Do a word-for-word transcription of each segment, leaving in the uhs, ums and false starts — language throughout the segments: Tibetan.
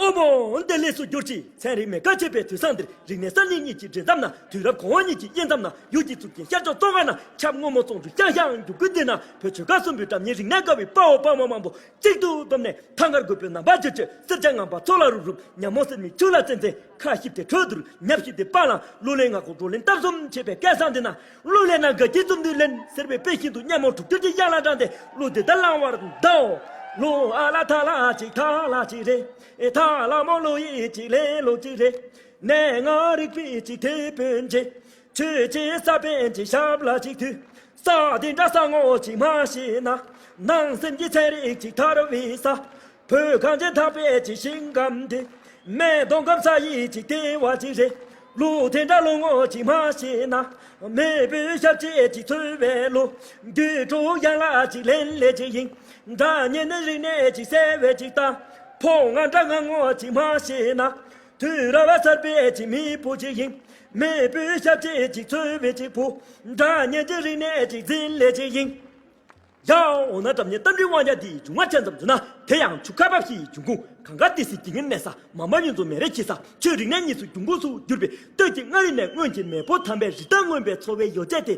ཨོ་མོ། འདི་ལས་སུ་གྱུར་ཅིག་ཚན་རིག་མེ་ཁ་ཕྱེས་པའི་དུས་བཟང་འདིར། རིག་གནས་གསར་རྙིང་གཉིས་ཀྱི་འདྲེས་མཚམས་ན། དུས་རབས་གོང་འོག་གཉིས་ཀྱི་དབྱེ་མཚམས་ན། ཡུལ་གྱི་གཙུག་རྒྱན་ཤར་ཕྱོགས་ཙོང་ཁ་ན། ཆབ་སྔོན་མོ་ཙོང་ཆུ་ཤང་ཤང་རྒྱུག་ཀུན་འདི་ན། བོད་ཆོལ་ཁ་གསུམ་པོའི་སྒྲ་སྙན་རིག་གནས་དགའ་བའི་དཔའ་བོ་དཔའ་མོ་མང་པོ་གཅིག་ཏུ་བསྡོམས་ནས། ཐང་དཀར་རྒོད་པོའི་ནམ་བར་ཆོད་ཆོད། སེར་སྐྱ་ངང་པ་མཚོ་ལ་རུབ་རུབ། ཉ་མོ་སེར་མིག་ཆུ་ལ་ཙན་ཙན། ཁ་ཞིབ་དེ་ཁྲོད་དུ་རུབ། ཉབ་ཞིབ་དེ་པ་ལང་། གླུ་ལེན་ངག་སྒོ་བགྲོ་གླེང་སྟབས་གསུམ་བྱེད་པའི་སྐལ་བཟང་འདི་ན། གླུ་ལེན་ན་དགའ་སྐྱིད་འཛོམས་འདུན་ལེན་ཟེར་བའི་དཔེ་བཞིན་དུ། སྙན་མོ་དྲུག་འགྱུར་གྱི་དབྱངས་ལ་དྲངས་ཏེ། གླུ་འདི་ལྟར་བླང་བར་གདའོ། གླུ་ཨ་ལ་ཐ་ལ་ཅིག་ཐ་ལ་ཅིག་རེད། ཨེ་ཐ་ལ་མོ་གླུ་ཡི་ཅིག་ལེན་ལུགས་ཅིག་རེད། གནས་ལྔ་རིག་པའི་ཅིག་དེད་དཔོན་ཅིག་ཆོས་ཀྱི་ས་པཎ་གྱི་ཞབས་ལ་ཅིག་ཐུག་ས་དེ་འདྲ་ས་ངོ་ཅིག་མ་ཤེས་ན། ནང་སེམས་ཀྱི་ཚན་རིག་ཅིག་ཐར་བའི་ས། བོད་གངས་ཅན་འཐབ་པའི་ཅིག་ཞིང་ཁམས་དེ། སྨད་སྟོད་ཁམས་ས་ཡི་ཅིག་ལྟེ་བ་ཅིག་རེད། གླུ་དེ་འདྲ་གླུ་ངོ་ཅིག་མ་ཤེས་ན། མེས་པོའི་ཞབས་རྗེས་ཅིག་འཚོལ་བའི་བློ། རྒྱུད་དྲུག་ཡན་ལག་ཅིག་ལེན་ལས་ཅིག་ཡིན། སྒྲ་སྙན་ནི་རིག་གནས་ཅིག་གསལ་བའི་ཅིག་རྟ། ཕོ་ང་འདྲ་ང་ངོ་ཅིག་མ་ཤེས་ན། དུས་རབས་གསར་པའི་ཅིག་མེས་པོ་ཅིག་ཡིན། མེས་པོའི་ཞབས་རྗེས་ཅིག་འཚོལ་བའི་ཅིག་བུ། སྒྲ་སྙན་གྱི་རིག་གནས་ཅིག་འཛིན་ལས་ཅིག་ཡིན། ཡ། འོ་ན་སྒྲ་སྙན་རྟ་མགྲིན་དབང་རྒྱལ་འདིའི་འབྱུང་བ་ཆ་ཙམ་བརྗོད་ན། དེ་ཡང་ཆུ་ཁ་འབབ་བཞི་ཡི་འབྱུང་ཁུངས། གངས་དཀར་ཏི་སེའི་སྐྱེ་དངོས་གནས་ས། མ་མ་ཡུལ་ཚོ་མེ་རེ་འཁྱིལ་ས། ཆོས་རིག་གནས་གཉིས་སུ་འབྱུང་ཁུངས་སུ་གྱུར་པའི། སྟོད་ཀྱི་མངའ་རིས་ནས་སྔོན་གྱི་མེས་པོ་དམ་པའི་རི་དྭགས་རྔོན་པའི་འཚོ་བའི་ཡོ་བྱད་དེ།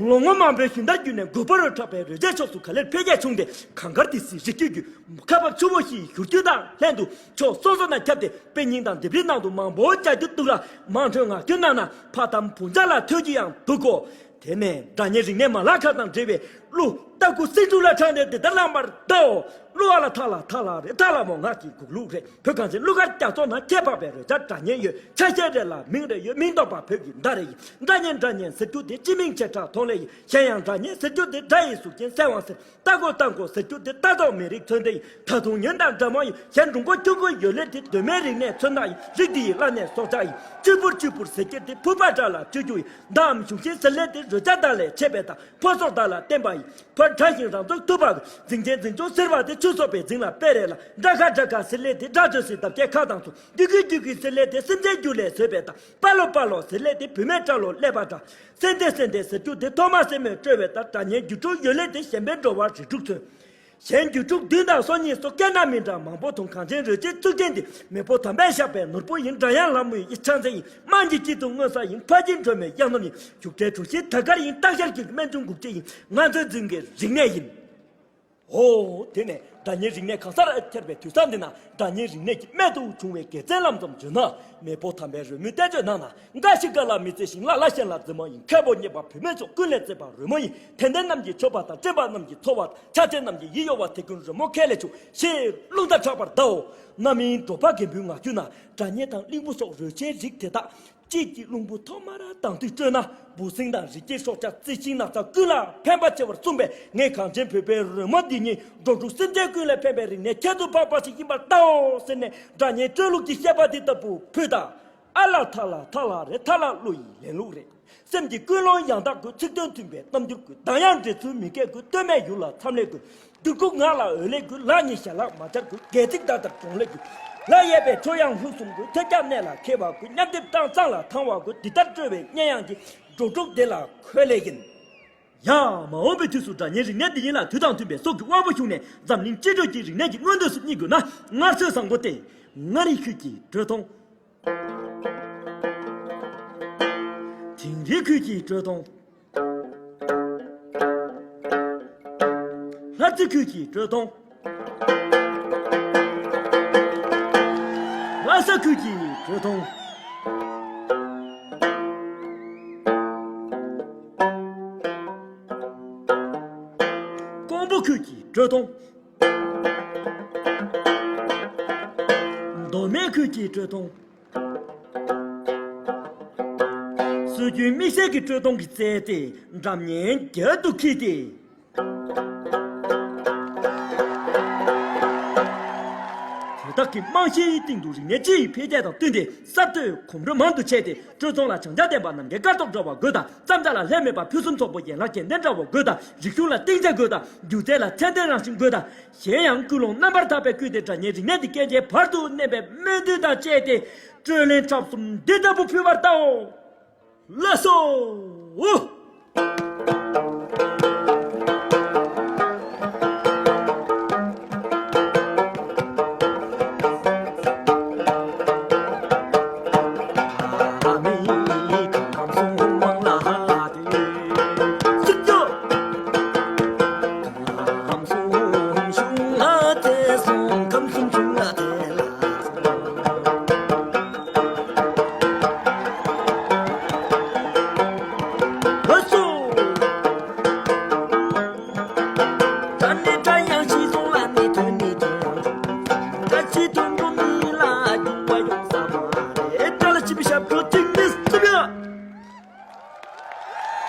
ལོ་ངོ་མང་པོའི་ཞུན་དར་བརྒྱུད་ནས་རྒོད་པོ་རུ་གྲགས་པའི་རོལ་ཆའི་ཕྱོགས་སུ་ག་ལེར་འཕེལ་རྒྱས་བྱུང་སྟེ། གངས་དཀར་ཏི་སེའི་རི་རྒྱུད་ཀྱི་ཁ་འབབ་ཆུ་བོ་བཞིའི་བཞུར་རྒྱུན་དང་ལྷན་དུ། ཕྱོགས་སོ་སོ་ནས་ཁྱབ་སྟེ། དཔེ་རྙིང་དང་ལྡེབས་རིས་ནང་དུ་མང་པོ་བཅའ་རྒྱུ་འདུག་ལ། མང་ཐོས་ངག་རྒྱུན་ནང་ན། ཕ་དམ་བུ་འཇའ་ལ་ཐོས་རྒྱུ་ཡང་འདུག་གོ། དེ་ནས་སྒྲ་སྙན་རིག་གནས་མ་ལག་ཁག་དང་འབྲེལ་བའི་གླུ། རྟ་ཁུ་སེང་ཕྲུག་ལ་དྲངས་ཏེ་འདི་ལྟར་བླངས་པར་གདའོ། གླུ་ཨ་ལ་ཐ་ལ་ཐ་ལ་རེད། ཐ་ལ་མོ་ངག་གི་གུག་ལུགས་རེད། བོད་གངས་ཅན་གླུ་གར་རྒྱ་མཚོ་ན་ཁྱད་འཕགས་པའི་རོལ་ཆ་སྒྲ་སྙན་ཡོད། ཆ་ཤས་རེ་ལ་མིང་རེ་ཡོད། མིང་འདོགས་པ་བོད་ཀྱི་མདའ་རེ་ཡིན། སྒྲ་སྙན་སྒྲ་སྙན་ཟེར་རྒྱུ་དེ་སྤྱི་མིང་བྱེ་བྲག་མཐོང་ལེ་ཡིན། གཞན་ཡང་སྒྲ་སྙན་ཟེར་རྒྱུ་དེ་སྒྲ་ཡི་གཟུགས་ཅན་གསལ་དབང་ཟེར། རྟ་མགོ་རྟ་མགོ་ཟེར་རྒྱུ་དེ་རྟ་ཐོག་མི་རིགས་མཚོན་དེ་ཡིན། ད་དུང་ཉོན་དང་འདྲ་མོ་ཡིན། གཞན་འབྲུང་མགོ་ཁྱུང་པོ་ཡོད་ལེ་དེ་གདོད་མའི་རིག་གནས་མཚོན་རྟགས་ཡིན། རིགས་འདི་ཡི་བླ་གནས་སྲོག་ཆགས་ཡིན། གཅུས་འཕུར་གཅུས་འཕུར་ཟེར་རྒྱུ་དེ་ཕུར་པ་འདྲ་ལ་གཅུས་རྒྱུ་ཡིན། མདའམ་གཞུང་ཤིང་ཟེར་ལེ་དེ་རོལ་ཆ་དག་ལས་མཆེད་པའི་མདའ། ཕོ་སྲོག་དག་ལ་བརྟེན་པ་ཡིན། ཕར་དགྲ་ཞིང་རང་ཚུགས་ཐུབ་པ། འཛིང་ཆེན་འཛིང་ཆུང་ཟེར་བ་དེ་ཆུ་སོགས་པའི་འཛིང་ལ་དཔེ་རེད་ལ། དགྲ་ཁ་དགྲ་ཁ་ཟེར་ལེ་དེ་དགྲ་ཚོས་སྲིད་འདབ་བརྒྱད་ཁ་དང་མཚུངས། རྒྱུད་ཀྱི་རྒྱུད་ཀྱི་ཟེར་ལེ་དེ་སེམས་ཅན་རྒྱུད་ལས་བཟོས་པའི་མདའ། པ་ལོ་པ་ལོ་ཟེར་ལེ་དེ་བུད་མེད་སྐྲ་ལོ་ཀླད་པ་འདྲ། སེན་ཏེ་སེན་ཏེ་ཟེར་རྒྱུ་དེ་ཐོག་མ་སེན་མོས་དཀྲོལ་བའི་མདའ། སྒྲ་སྙན་རྒྱུད་དྲུག་ཡོད་ལེ་དེ་གཞན་ཕན་འགྲོ་བ་རིགས་དྲུག་མཚོན། གཞན་རྒྱུད་དྲུག་བདུན་དང་སོ་གཉིས་སོ་སྐད་སྣ་མིན་འདྲ་མང་པོ་མཐོང་། གངས་ཅན་རོལ་ཆའི་གཙུག་རྒྱན་འདི། མེས་པོ་དམ་པས་བཞག་པའི་ནོར་བུ་ཡིན། སྒྲ་དབྱངས་ལྷ་མོའི་ཡིག་ཆ་མཚན་ཡིན། དམངས་ཀྱི་སྐྱིད་སྡུག་མངོན་ས་ཡིན། ཕ་གིའི་སྒྲོལ་མའི་གཡག་ནོར་ཡིན། རྒྱུག་འདྲའི་གྲུ་བཞིའི་དར་དཀར་ཡིན། སྟག་ཤར་གྱི་སྨན་ཆུང་འགུགས་བྱེད་ཡིན། ང་ཚོའི་རྫུན་གྱི་རིག་གནས་ཡིན། ཨོ། དེ་ནས་སྒྲ་སྙན་རིག་གནས་གང་སར་ཁྱབ་པའི་དུས་ས་འདི་ན། སྒྲ་སྙན་རིག་གནས་ཀྱི་རྨད་དུ་བྱུང་བའི་དགེ་མཚན་ལམ་ཙམ་བརྗོད་ན། མེས་པོ་དམ་པའི་རོལ་མོའི་བསྟན་བཅོས་ནང་ན། འགའ་ཞིག་འགའ་ལ་མི་བརྩི་ཞིང་། ལ་ལ་གཞན་ལ་རྫུན་མ་ཡིན། མཁས་པོ་རྙེད་པ་བུད་མེད་ཚོ། ཀུན་ལས་བརྩེ་བ་རོལ་མོ་ཡིན། དད་ལྡན་རྣམས་ཀྱི་མཆོད་པ་དང་། འདྲེན་པ་རྣམས་ཀྱི་འཚོ་བ་དང་། ཆགས་ཅན་རྣམས་ཀྱི་ཡིད་གཡོ་བ། དེ་ཀུན་རོལ་མོ་ཁས་ལེན་ཆུག་ཞེས་རླུང་རྟ་གྲགས་པར་གདའོ། རྣམ་སྨིན་འབྲོག་པ་རྒན་པོའི་ངག་རྒྱུན་ན། སྒྲ་སྙན་དང་གླིང་བུ་སོགས་རོལ་ཆའི་རིགས་དེ་དག། དཔྱིད་ཀྱི་རླུང་བུ་ཐོག་མར་དྭངས་དུས་དཀྲོལ་ན། འབུ་སྲིན་དང་རི་སྐྱེས་སྲོག་ཆགས། རྩི་ཤིང་ནགས་ཚལ་ཀུན་ལ་ཕན་པ་ཆེ་བར་གསུངས་པས། ངས་གངས་ཅན་བོད་པའི་རོལ་མོ་འདི་ཉིད། འགྲོ་དྲུག་སེམས་ཅན་ཀུན་ལ་ཕན་པའི་རིག་གནས་ཁྱད་དུ་འཕགས་པ་ཞིག་ཡིན་པར་གདའོ་ཟེར་ནས། སྒྲ་སྙན་དཀྲོལ་ལུགས་ཀྱི་བཤད་པ་འདི་ལྟ་བུ་ཕུལ་ད། ཨ་ལ་ཐ་ལ་ཐ་ལ་རེད། ཐ་ལ་གླུ་ཡི་ལེན་ལུགས་རེད། སེམས་ཀྱི་ཀུན་སློང་ཡང་དག་དགོས། ཚིག་དོན་མཐུན་པའི་རྣམ་འགྱུར་དགོས། གདངས་དབྱངས་འདྲེས་ཚུལ་མི་སྐྱེ་དགོས། སྟོད་སྨད་ཡུལ་ལ་འཚམས་ལེན་དགོས། འགྱུར་ཁུག་ངག་ལ་འོས་ལེན་དགོས། ལག་གཉིས་ཞལ་ལག་མ་སྦྱར་དགོས། སྒལ་ཚིགས་ཟླ་ལྟར་སྦྱོང་ལེན་དགོས། ལག་གཡས་པས་ཁྲོ་གཡེང་ལྷུག་གསུམ་དགོས། ཐོད་རྒྱག་གནད་ལ་འཁེལ་བ་དགོས། མཉམ་སྡེབ་སྤྲང་གཙང་ལ་ཐང་བ་དགོས། འདི་ལྟར་དཀྲོལ་བའི་སྙན་དབྱངས་ཀྱིས། འགྲོ་དྲུག་བདེ་ལ་འཁོད་ལེ་ཡིན། ཡ། མ་འོངས་པའི་དུས་སུ་སྒྲ་སྙན་རིག་གནས་འདི་ཉིད་ལ་དུས་དང་མཐུན་པའི་སྲོག་གི་དབང་པོ་ཞུགས་ནས། འཛམ་གླིང་སྤྱི་འགྲོས་ཀྱི་རིག་གནས་ཀྱི་མངོན་འདོད་སུ་བསྙེག་དགོས་ན། སྔར་སྲོལ་བཟང་པོ་སྟེ། མངའ་རིས་ཁུལ་གྱི་དྲོད་སྟོང་། དིང་རི་ཁུལ་གྱི་དྲོད་སྟོང་། ལྷ་རྩེ་ཁུལ་གྱི་དྲོད་སྟོང་། ལྷ་ས་ཁུལ་གྱི་དྲོད་སྟོང་། ཀོང་པོ་ཁུལ་གྱི་དྲོད་སྟོང་། མདོ་སྨད་ཁུལ་གྱི་དྲོད་སྟོང་། སྲོལ་རྒྱུན་དམིགས་བསལ་གྱི་དྲོད་སྟོང་གི་རྩལ་དེ་འགྲམ་ཉན་རྒྱལ་དུ་འཁྱིལ་ཏེ། དེ་དག་གི་རྨང་གཞིའི་སྟེང་དུ་རིག་གནས་སྤྱི་ཡི་འཕེལ་རྒྱས་དང་བསྟུན་ཏེ། གསར་གཏོད་གོམ་རིམ་མང་དུ་ཕྱེ་སྟེ། དྲོད་སྟོང་ལ་སྦྱང་བྱ་ལྡན་པ་རྣམ་རྒྱལ་སྐར་ཐོག་འདྲ་བ་དགོས་དང་། བརྩམས་བྱ་ལ་ལྷད་མེད་པ་ཕུན་སུམ་ཚོགས་པོ་ཡན་ལག་རྒྱན་ལྡན་འདྲ་བ་དགོས་དང་། རིག་གཞུང་ལ་གཏིང་ཆ་དགོས་དང་། སྒྱུ་རྩལ་ལ་ཚད་ལྡན་རང་བཞིན་དགོས་དང་། གཞན་ཡང་ཀུན་སློང་རྣམ་པར་དག་པའི་བསྐུལ་ཏེ། སྒྲ་སྙན་རིག་གནས་འདི་སྐད་ཆའི་བར་དུ་གནས་པའི་སྨོན་འདུན་དང་བཅས་ཏེ། དཀྲོལ་ལེན་འཁྲབ་གསུམ་འདི་ལྟ་བུ་ཕུལ་བར་གདའོ། ལགས་སོ།